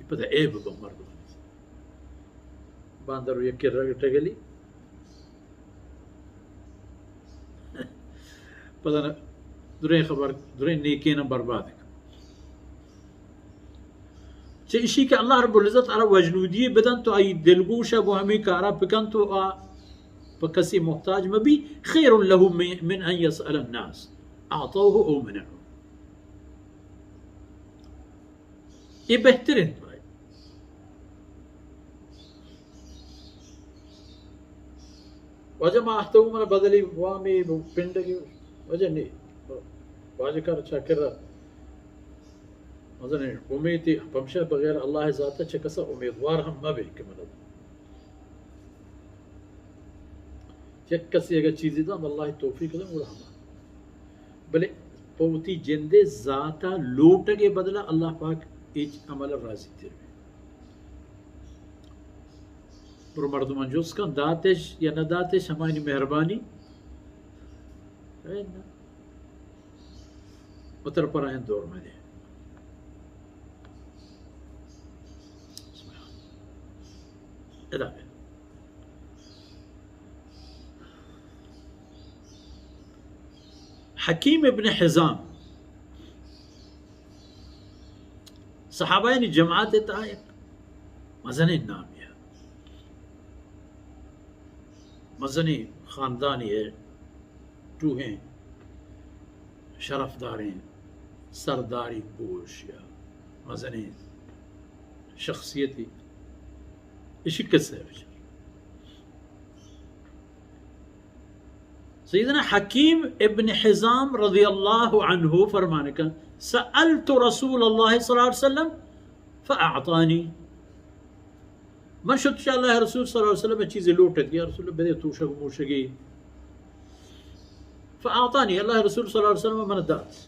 پدا عیب بہ مردم. باندر یک کرا ٹگلی. پدا نہ دریں خبر، دریں نیکیناں برباد کن. چہ اشی کہ اللہ رب العزت ارا وجنودی بدن تو آئی دلگوش گو ہمیں کارا پکن تو آ پہ کسی محتاج مبی، خیر له من، من ان يسأل الناس اعطوه او منعوه. اے بہتر انت. واجہ ما اہتو من بدلی وامی پنڈگی واجہ نی. واجہ کار چاکر مزن امیدی پمشہ بغیر اللہ ذات چہ کسا امیدوار ہم مبی کہ من یک کسی اگر چیزی داں، اللہ توفیق داں، گڑا ہما. بلے پہ وتی جندے ذاتا لوٹگے بدلا اللہ پاک ہچ عمل راضی تر بی. برو مردمان جست کن، داتش یا نہ داتش، ہمانی مہربانی. وتر پر آیاں دور مدے. ادا بیا. حکیم ابن حزام، صحابہ یعنی جماعت تا ایک مزنیں نامی ہے، مزنیں خاندانی ہے، ٹوہیں شرفداریں سرداری بوش یا مزنیں شخصیتی. اشی قصہ ہے بچار. سیدنا حکیم ابن حزام رضی اللہ عنہ فرمانے کا، سألت رسول اللہ صلی اللہ علیہ وسلم فأعطانی. من شت چہ اللہ رسول صلی اللہ علیہ وسلم چیزے لوٹت، یا رسول اللہ بدے توشگ موشگی. فأعطانی، اللہ رسول صلی اللہ علیہ وسلم من دات.